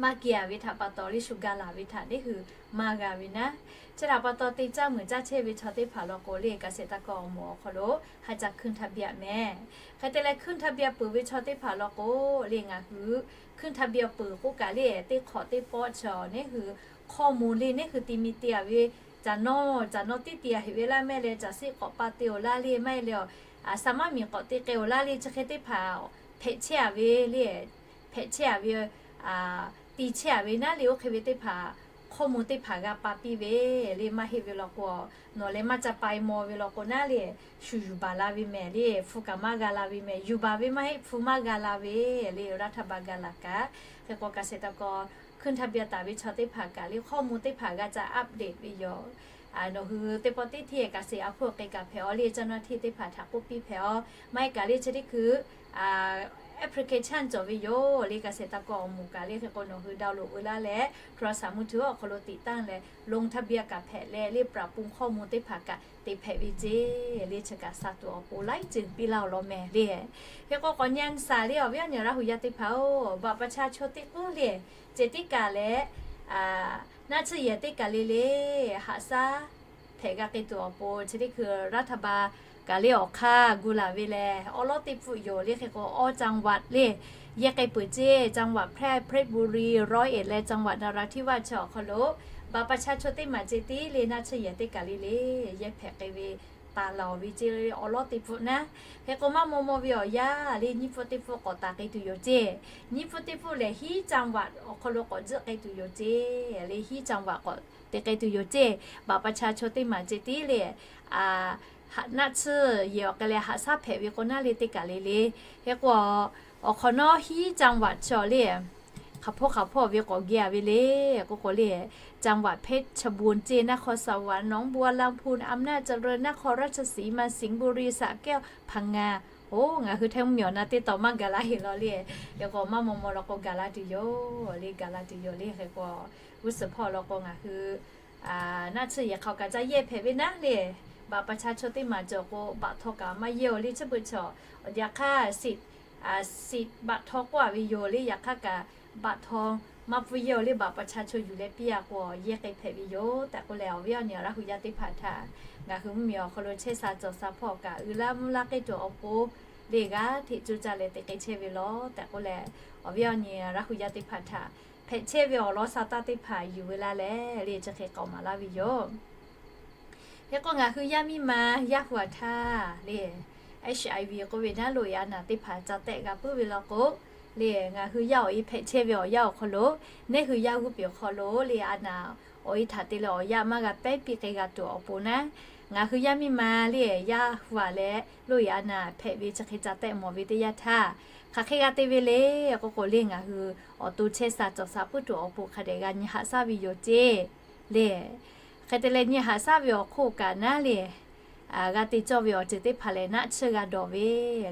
maˇ keu a ve htaꞈ pa taw le shu ga laˬ ve htaꞈ neˇ hui maˇ g'a ve naˉ. Chi htaꞈ pa taw te caˇ muiˬ caˇ chehˇ ve chaw teˇ hpaˍ law k'o le เกษตรกร awˬ moˍ awˬ hk'aw lo ha ca ขึ้นทะเบียน mehˍ. Hk'e te leh ขึ้นทะเบียน peuˬ ve chaw teˇ hpaˍ law k'o le ngaˬ hui ขึ้นทะเบียน peuˬ k'oˆ kaꞈ le teˇ hk'awꞈ teˇ pawˆ chaw neˇ hui hkawˇ moˍ le neˇ hui ti mi te a ve, caˬ nawˇ caˬ nawˇ tiˉ te a heꞈ ve laˇ mehˍ leh caˬ siˆ k'awꞈ pa te awˬ laˇ le maˇ heˆ leh, sa maˇ miˬ k'awꞈ te k'ai awˬ laˇ le chi hk'e teˇ hpaˍ hpehꞈ chehˇ a ve le, hpehꞈ chehˇ a ve, ti chehˇ a ve naˉ le oˇ hk'e ve teˇ hpaˍ hkawˇ moˍ teˇ hpaˍ g'a pa piˇ ve le. Maˇ heˆ ve law k'o, nawˬ leh maˇ ca pai maw ve law k'o naˉ le, shu yuˬ baˬ la ve mehˍ le, hpu kaꞈ maˇ g'a la ve mehˍ, yuˬ baˬ ve maˇ heˆ hpu maˇ g'a la ve le รัฐบาล ga laˬ kaꞈ. Hk'e k'o เกษตรกร ขึ้นทะเบียน taˍ ve chaw teˇ hpaˍ kaꞈ le hkawˇ moˍ teˇ hpaˍ g'a ca update ve yoˬ. Nawˬ hui teˇ pawˆ teˇ hteˇ เกษตร a hpuˇ k'ai kaꞈ hpehꞈ aw le caˇ nawˇ hteˇ teˇ hpaˍ htaꞈ k'oˆ piˇ hpehꞈ aw. Maˇ heˆ kaꞈ le chi teˇ hkui application cawˬ ve yoˬ le เกษตรกร awˬ moˍ kaꞈ le hk'e k'o nawˬ hui download veu laˇ leh โทรศัพท์มือถือ awˬ hk'aw lo ติดตั้ง leh ลงทะเบียน kaꞈ hpehꞈ leh le ปรับปรุงข้อมูล teˇ hpaˍ kaꞈ te hpehꞈ ve ceˇ le chi kaꞈ sa tuˬ awˬ pon laiˉ ceuˬ piˇ laˇ awˬ lawn mehˍ le. Hk'e k'o k'awꞈ nyi a shaˍ le awˬ viˉ awˬ nyi Laˇ hu yaˇ teˇ hpaˍ-oˬ, บัตรประชาชน teˇ k'oˆ le ceh teˇ kaˬ leh naˆ tsuhˇ yehˬ teˇ kaˬ le le haꞈ shaˉ hpehꞈ g'a k'ai tuˬ awˬ pon chi teˇ hkui รัฐบาล kaˬ le awˬ hk'aˇ gu laˬ ve lehˬ awˉ lawˉ teˇ pfuhˆ yoˬ le. Hk'e k'o awˬ จังหวัด le yehˇ k'ai peuˬ ceˇ, จังหวัดแพร่ เพชรบุรี ร้อยเอ็ด leh จังหวัดนราธิวาส chi awˬ hk'aw lo บัตรประชาชน teˇ maˬ ceh tiˉ le naˆ tsuhˇ yehˬ teˇ kaˬ le le yehˇ hpehꞈ k'ai ve taˍ laˬ ve ceˇ le, awˬ lawˉ teˇ pfuhˆ naˉ. Hk'e k'o maˇ maw maw ve awˬ yanˇ le, nyiˇ pfuhˆ teˇ pfuhˆ k'awꞈ taˍ k'ai tuˬ yoˬ ceˇ. Nyiˇ pfuhˆ teˇ pfuhˆ lehˬ hiˉ จังหวัด awˬ hk'aw lo k'awꞈ tzuhˆ k'ai tuˬ yoˬ ceˇ le, hiˉ จังหวัด k'awꞈ te k'ai tuˬ yoˬ ceˇ. Baꞈ pa cha chaw teˇ maˬ ceh tiˉ le, naˆ tsuhˇ yehˬ awˬ k'ai leh haꞈ shaˉ hpehꞈ ve k'o naˉ le teˇ kaˬ le le. Hk'e k'o awˬ hk'awꞈ nawˉ hiˉ จังหวัด chaw le, hk'aˬ hpawˇ hk'aˬ hpawˇ ve k'awꞈ geh a ve le. K'o k'o le, จังหวัดเพชรบูรณ์ ceˇ, นครสวรรค์ หนองบัวลำพู อำนาจเจริญ นครราชสีมา สิงห์บุรี สระแก้ว พังงา Oˇ, ngaˬ hui Htaiˇ mvuhˇmiˬ awˬ na teˇ taw maˇ gaˬ laˇ heˆ law le. Hk'e k'o maˇ maw maw law k'o gaˬ la tuˬ yoˬ le, gaˬ la tuˬ yoˬ le. Hk'e k'o g'uˇ suhˍ hpawˇ law k'o ngaˬ hui naˆ tsuhˇ yehˬ hk'aoˍ kaꞈ ca yehˇ hpehꞈ ve naˉ le. Baꞈ pa cha chaw teˇ maˬ cawˬ k'o baꞈ htaw kaꞈ maˇ yehˇ aˬ le, chi beuꞈ chaw awˬ jaˇ hk'aˇ siꞈ baꞈ htaw k'oˆ a ve yoˬ le. Yaꞈ hk'aˇ kaꞈ baꞈ htaw maˇ pfuhˇ yehˇ aˬ le, baꞈ pa cha chaw yuˬ leh piˇ a k'o yehˇ k'ai hpehꞈ ve yoˬ tehꞈ k'oˆ leh, awˬ viˉ awˬ nyi Laˇ hu yaˇ teˇ hpaˍ htaꞈ ngaˬ hui mvuhˇmiˬ awˬ hk'aw lo chehˇ sha cawˬ sha hpawˇ kaꞈ uiˍ laˇ mvuhˇ laˇ k'ehˉ tuˬ awˬ pon le g'aˇ hteꞈ coˇ caˇ leh te k'ai chehˇ ve law tehꞈ k'oˆ leh, awˬ viˉ awˬ nyi Laˇ hu yaˇ teˇ hpaˍ htaꞈ hpehꞈ chehˇ ve awˬ lawn sha taˇ teˇ hpaˍ yuˬ ve laˇ leh le, chi hk'e k'aoˍ maˍ laˇ ve yoˬ. Hk'e k'o ngaˬ hui yaˇ miˇ ma yaˇ hu aˬ htaˇ le, HIV k'oˆ ve naˉ loꞈ e a naˍ teˇ hpaˍ ca tehˆ g'a puiˉ ve law k'o le, ngaˬ hui yaˇ awˬ e hpehꞈ chehˇ ve awˬ yanˇ awˬ hk'aw lo, neˇ hui yaˇ g'uˇ piˍ awˬ hk'aw lo le a naˍ awˬ e htaꞈ te leh awˬ yaˇ maˇ g'a pehˉ piˇ k'ai g'a tuˬ awˬ pon naˉ, ngaˬ hui yaˇ miˇ ma le yaˇ hu aˬ leh loꞈ e a naˍ hpehꞈ ve chi hk'e ca tehˆ mawˬ ve teˇ yanˇ htaˇ, hk'aˬ hk'e g'a te ve le k'o k'o le, ngaˬ hui awˬ to chehˇ sha cawˬ sha puiˉ tuˬ awˬ pon hk'a dehꞈ g'a nyi haꞈ shaˉ ve yoˬ ceˇ le. Hk'e te leh nyi haꞈ shaˉ ve awˬ hk'oˆ kaꞈ naˉ le, g'a te cawˇ ve awˬ ceuˬ teˇ hpaˍ lehˬ naˆ tsuhˇ g'a dawˬ ve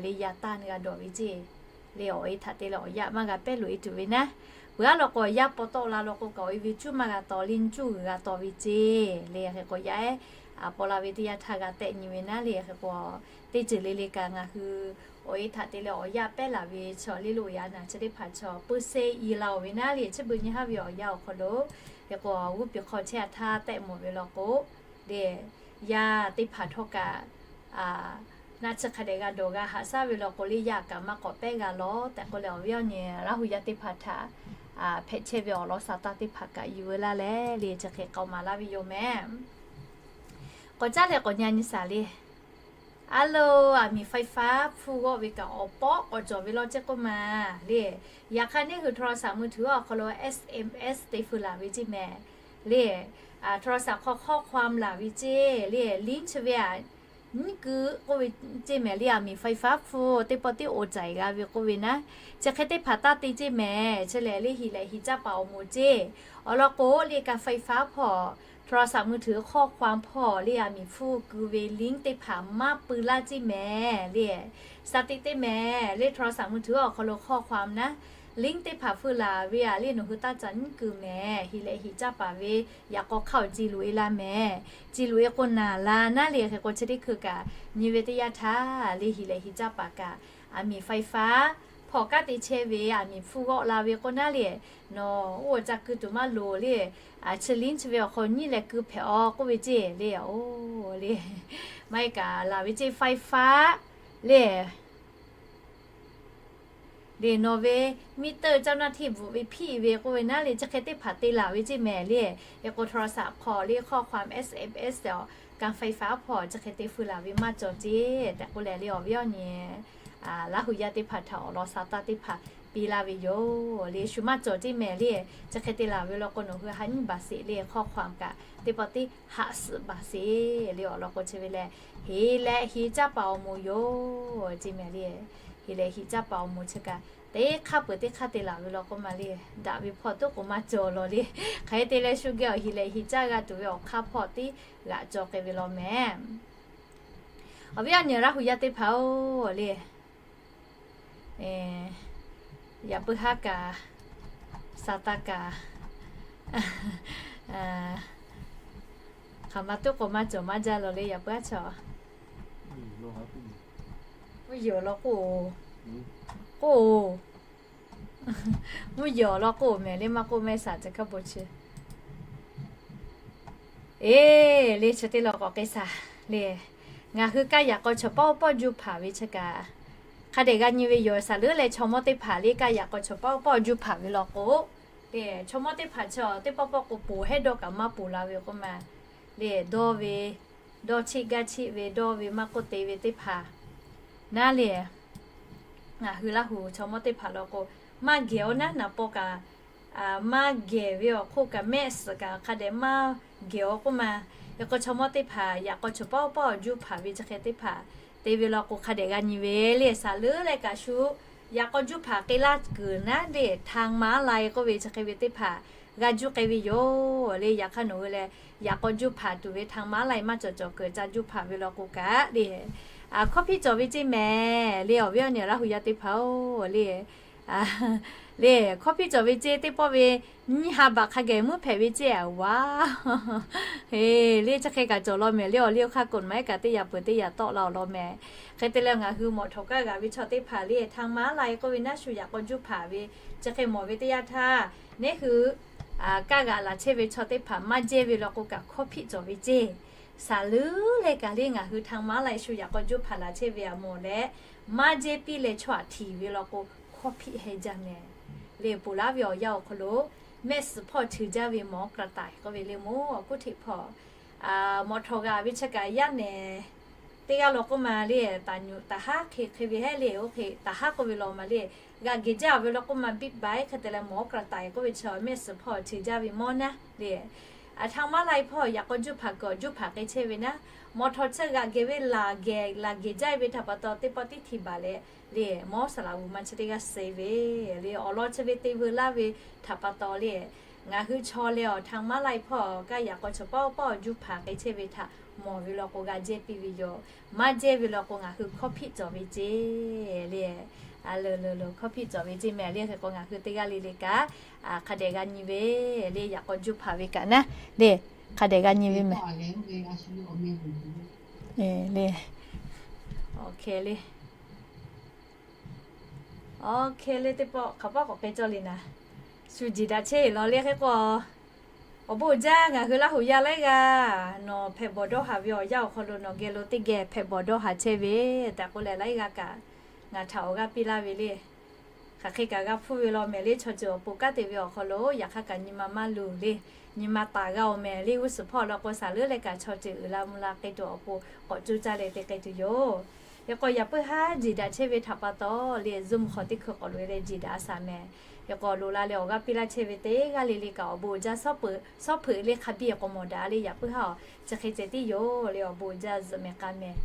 le, yaꞈ tanˇ g'a dawˬ ve ceˇ le. Awˬ e htaꞈ te leh awˬ yaˇ maˇ g'a pehˉ loꞈ e tuˬ ve naˉ, peuˬ aˉ law k'o yaˇ paw tawˆ la law k'o kaꞈ awˬ e ve cuˉ maˇ g'a taw le, cuˇ g'a taw ve ceˇ le. Hk'e k'o yaˇ ehˉ a paw la ve teˇ yanˇ htaˇ g'a tehˆ nyi ve naˉ le. Hk'e k'o teˇ ceuˬ le le kaꞈ ngaˬ hui awˬ e htaꞈ te leh awˬ yaˇ pehˉ laˬ ve chaw le loꞈ e a naˍ chi teˇ hpaˍ chaw puiˉ seˉ i la oˬ ve naˉ le, chi beuꞈ nyi haˉ ve awˬ yanˇ awˬ hk'aw lo. Hk'e k'o g'uˇ piˍ hk'aw chehˇ a htaˇ tehˆ mawˬ ve law k'o le, yaˇ teˇ hpaˍ htawˇ kaꞈ naˆ tsuhˇ hk'a dehꞈ g'a dawˬ g'a haꞈ shaˉ ve law k'o le, yaˇ kaꞈ maˇ k'awꞈ pehˉ g'a law tehꞈ k'oˆ leh, awˬ viˉ awˬ nyi Laˇ hu yaˇ teˇ hpaˍ htaꞈ hpehꞈ chehˇ ve awˬ lawn sha taˇ teˇ hpaˍ kaꞈ yuˬ ve laˇ leh le, chi hk'e k'aoˍ maˍ laˇ ve yoˬ mehˍ. K'awꞈ caˉ leh k'awꞈ nyi a nyi shaˍ le. A lo, aˬ miˍ ไฟฟ้า hpfuhˇ g'awˆ ve kaꞈ awˬ pawˆ k'awꞈ cawˬ ve law ceˇ k'oˆ ma le. Yaꞈ hk'aˇ neˇ hui โทรศัพท์มือถือ awˬ hk'aw lo SMS te feu laˬ ve ceˇ mehˍ le. โทรศัพท์ hk'aw ข้อความ laˬ ve ceˇ le, link chi ve a nyiˉ keu k'oˆ ve ceˇ mehˍ le. Aˬ miˍ ไฟฟ้า hpfuhˇ teˇ pawˆ tiˉ oˬ caiˬ g'a ve k'oˆ ve naˉ, chi hk'e teˇ hpaˍ taˇ te ceˇ mehˍ. Chi lehˬ le hiˍ lehꞈ hiˍ caˇ paˍ awˬ moˍ ceˇ. Awˬ lawn k'o le, การไฟฟ้า hpawˇ โทรศัพท์มือถือ ข้อความ hpawˇ le aˬ miˍ hpfuhˇ keu ve link teˇ hpaˍ maˇ pui laˇ ceˇ mehˍ le. Sha teˇ teˇ mehˍ le, โทรศัพท์มือถือ awˬ hk'aw lo ข้อความ naˉ, link teˇ hpaˍ feu laˬ ve a le nawˬ hui taˇ ca nyiˉ keu mehˍ. Hiˍ lehꞈ hiˍ caˇ paˍ ve yaꞈ k'aw hk'aˇ awˬ ci loꞈ e laˇ mehˍ. Ci loꞈ e k'o naˍ la naˉ le. Hk'e k'o chi teˇ hkui kaꞈ nyi ve teˇ yanˇ htaˇ le, hiˍ lehꞈ hiˍ caˇ paˍ kaꞈ aˬ miˍ ไฟฟ้า hpawˇ kanˉ te chehˇ ve aˬ miˍ hpfuhˇ g'awˆ la ve k'o naˉ le, nawˬ oˇ ca keu tuˬ maˇ loˍ le. Chi link chi ve awˬ hk'aw nyiˉ leh keu hpehꞈ aw k'oˆ ve ceˇ le. Oˬ le, maˇ heˆ kaꞈ laˬ ve ceˇ ไฟฟ้า le. Le nawˬ ve มิเตอร์ เจ้าหน้าที่ bvuhꞈ ve hpiˇ ve k'oˆ ve naˉ le, chi hk'e teˇ hpaˍ te laˬ ve ceˇ mehˍ le. Hk'e k'o โทรศัพท์ hk'aw le ข้อความ SMS ออก การไฟฟ้า hpawˇ chi hk'e te feu laˬ ve maˇ cawˬ ceˇ tehꞈ k'oˆ leh le, awˬ viˉ awˬ nyi Laˇ hu yaˇ teˇ hpaˍ htaꞈ awˬ lawn sha taˇ teˇ hpaˍ piˇ laˇ ve yoˬ le. Shu maˇ cawˬ ceˇ mehˍ le. Chi hk'e te laˬ ve law k'o nawˬ hui ha nyiˇ baˬ sheˍ le, ข้อความ kaꞈ teˇ pawˆ tiˉ haꞈ suhˍ baˬ sheˍ le. Awˬ lawn k'o chi ve lehˬ, hiˍ lehꞈ hiˍ caˇ paˍ awˬ moˍ yoˬ ceˇ mehˍ le. Hiˍ lehꞈ hiˍ caˇ paˍ awˬ moˍ chi kaꞈ teˇ hk'aˇ peuˬ teˇ hk'aˇ te laˬ ve law k'o ma le, daꞈ ve hpawˇ toˉ k'o maˇ cawˬ law le. Hk'aˬ hk'e te leh shu geh awˬ hiˍ lehꞈ hiˍ caˇ g'a tuˬ ve awˬ hk'aˇ hpawˇ tiˉ g'aꞈ cawˬ k'ai ve law mehˍ. Awˬ viˉ awˬ nyi Laˇ hu yaˇ teˇ hpaˍ-oˬ le, yaꞈ puiˉ haˉ kaꞈ, sha taˇ kaꞈ, hk'aˬ ma toˉ k'o maˇ cawˬ maˇ jaˇ law le, yaꞈ puiˉ haˉ chaw. Mvuhˇ yeˬ awˬ lawn k'o, k'o, mvuhˇ yeˬ awˬ lawn k'o mehˍ le, maˇ k'oˆ mehˆ shaˍ ca hkaˇ bon chi. Eˬ, le chi teˇ law k'awꞈ k'ai shaˍ le. Ngaˬ hui kaˇ yaꞈ k'aw chaw pawˆ pawˆ juˇ hpaˍ ve chi kaꞈ, hk'a dehꞈ g'a nyi ve yoˬ. Shaˍ leuˉ leh chaw mawˇ teˇ hpaˍ le kaˇ yaꞈ k'aw chaw pawˆ pawˆ juˇ hpaˍ ve law k'o, le chaw mawˇ teˇ hpaˍ chi teˇ pawˆ pawˆ k'o poˬ hehˉ dawˇ kaꞈ maˇ poˬ la ve k'oˆ ma le, dawˇ ve dawˇ cheˆ gaˇ cheˆ ve dawˇ ve maˇ k'oˆ te ve teˇ hpaˍ naˉ le. Ngaˬ hui Laˇ huˍ chaw mawˇ teˇ hpaˍ law k'o, maˇ gehˬ awˬ naˉ naˍ paw kaꞈ maˇ gehˬ ve awˬ hk'oˆ kaꞈ mehˆ suhˍ kaꞈ hk'a dehꞈ maˇ gehˬ awˬ k'oˆ ma. Yaꞈ k'aw chaw mawˇ teˇ hpaˍ yaꞈ k'aw chawˬ paˇ oˇ paˇ awˬ juˇ hpaˍ ve chi hk'e teˇ hpaˍ te ve law k'o hk'a dehꞈ g'a nyi ve le. Saˍ leuˉ leh kaꞈ shu yaꞈ k'aw juˇ hpaˍ k'ai laˇ kuiˬ naˉ le, ทางม้าลาย k'oˆ ve chi hk'e ve teˇ hpaˍ g'a juˇ k'ai ve yoˬ le. Yaꞈ hk'aˇ nawˬ hui leh yaꞈ k'aw juˇ hpaˍ tuˬ ve ทางม้าลาย maˇ cawˬ cawˬ kuiˬ ca juˇ hpaˍ ve law k'o kaꞈ le, hkawˇ hpiˆ cawˬ ve ceˇ mehˍ le. Awˬ viˉ awˬ nyi Laˇ huˍ yaˇ teˇ hpaˍ-oˬ le, le hkawˇ hpiˆ cawˬ ve ceˇ teˇ pawˆ ve nyiˇ ha baꞈ hk'a geh mvuhˇ hpehꞈ ve ceˇ a wa. He, le chi hk'e kaꞈ cawˬ law mehˍ le. Awˬ liˇ awˬ hk'aˇ กฎหมาย kaꞈ teˇ yaꞈ peuˬ teˇ yaꞈ tawˆ la awˬ lawn mehˍ. Hk'e te leh ngaˬ hui mawꞈ htawꞈ kaˇ g'a ve chaw teˇ hpaˍ le, ทางม้าลาย k'oˆ ve naˉ shu yaꞈ k'aw juˇ hpaˍ ve chi hk'e mawˬ ve teˇ yanˇ htaˇ, neˉ hui kaˇ g'a laˬ chehˇ ve chaw teˇ hpaˍ maˇ jehˇ ve law k'o kaꞈ hkawˇ hpiˆ cawˬ ve ceˇ. Saˍ leuˉ leh kaꞈ le ngaˬ hui ทางม้าลาย shu yaꞈ k'aw juˇ hpaˍ laˬ chehˇ ve aꞈ mawˬ leh, maˇ jehˇ piˇ leh chaw aꞈ htiˍ ve law k'o hkawˇ hpiˆ heh jaˇ mehˍ le. Ponˬ laˇ ve awˬ yanˇ awˬ hk'aw lo mehˆ suhˍ hpawˇ ceuˬ jaˇ ve หมอกระต่าย k'oˆ ve le, moˇ awˬ kuˉ hteꞈ hpawˇ mawꞈ htawꞈ g'a ve chi kaꞈ yaˇ nehˬ teˇ g'aˇ law k'oˆ ma le, taˍ nyuꞈ taˍ haˉ hk'e hk'e ve hehˉ le, oˇ hk'e taˍ haˉ k'oˆ ve law ma le. G'aꞈ gehˬ jaˇ ve law k'oˆ ma biˇ baiˉ hk'e te leh หมอกระต่าย k'oˆ ve chi mehˆ suhˍ hpawˇ ceuˬ jaˇ ve mawˇ naˉ le. ทางม้าลาย hpawˇ yaꞈ k'aw juˇ hpaˍ kuiˬ awˬ juˇ hpaˍ k'ai chehˇ ve naˉ, mawꞈ htawꞈ chi g'aꞈ gehˬ ve laˬ gehˬ laˬ gehˬ jaˇ ve htaꞈ pa taw teˇ pawˆ tiˉ hti baˬ leh le, mawˇ saˍ laꞈ g'uˬ ma chi teˇ g'aˇ suh ve le, awˬ lawn chi ve te veu laˇ ve htaꞈ pa taw le, ngaˬ hui chaw leh awˬ ทางม้าลาย hpawˇ kaꞈ yaꞈ k'aw chawˬ paˇ oˇ paˇ awˬ juˇ hpaˍ k'ai chehˇ ve htaꞈ mawˬ ve law k'o g'a jehˇ piˇ ve yoˬ. Maˇ jehˇ ve law k'o ngaˬ hui hkawˇ hpiˆ cawˬ ve ceˇ le. Hkawˇ hpiˆ cawˬ ve ceˇ mehˍ le. Hk'e k'o ngaˬ hui teˇ g'aˇ le le kaꞈ hk'a dehꞈ g'a nyi ve le, yaꞈ k'aw juˇ hpaˍ ve kaꞈ naˉ le, hk'a dehꞈ g'a nyi ve mehˍ. Le, awˬ hk'e le, awˬ hk'e le teˇ pawˆ hk'aˬ paˆ k'awꞈ k'ai cawˇ le naˍ, shu jiˬ daꞈ chehˇ law le. Hk'e k'o awˬ bon uiˍ jaˇ ngaˬ hui Laˇ huˍ yaˇ laiˉ g'aˇ nawˬ hpehꞈ bawˬ dawˇ haˍ ve awˬ yanˇ awˬ hk'aw lo nawˬ geh lo teˇ geh hpehꞈ bawˬ dawˇ haˍ chehˇ ve tehꞈ k'oˆ leh laiˉ g'aˇ kaꞈ ngaˬ htaꞈ awˬ g'aˇ piˇ laˇ ve le. Hk'aˬ hk'e kaꞈ g'a hpuˇ ve law mehˍ le. Chaw ceuˬ awˬ pon kanˉ te ve awˬ hk'aw lo yaꞈ hk'aˇ kaꞈ nyi ma maˇ luˬ le. Nyi ma taˍ g'a awˬ mehˍ le. G'uˇ suhˍ hpawˇ law k'o saˍ leuˉ leh kaꞈ chaw ceuˬ uiˍ la mvuh la k'ai tuˬ awˬ pon k'awꞈ coˇ caˇ leh te k'ai tuˬ yoˬ. Hk'e k'o yaꞈ puiˉ haˉ jiˬ daꞈ chehˇ ve htaꞈ pa taw le, Zoom hk'aw teˇ hkui k'awꞈ loꞈ e leh jiˬ daꞈ a shaˍ mehˍ. Hk'e k'o loꞈ la leh awˬ g'aˇ piˇ laˇ chehˇ ve teˇ g'aˇ le le kaꞈ awˬ bon uiˍ jaˇ. Shawˉ peuˬ shawˉ peuˬ le hk'a biˇ k'awꞈ mawˬ daꞈ le. Yaꞈ puiˉ haˉ awˬ chi hk'e ceh tiˉ yoˬ le. Awˬ bon uiˍ jaˇ zuhꞈ mehˍ k'a mehˍ.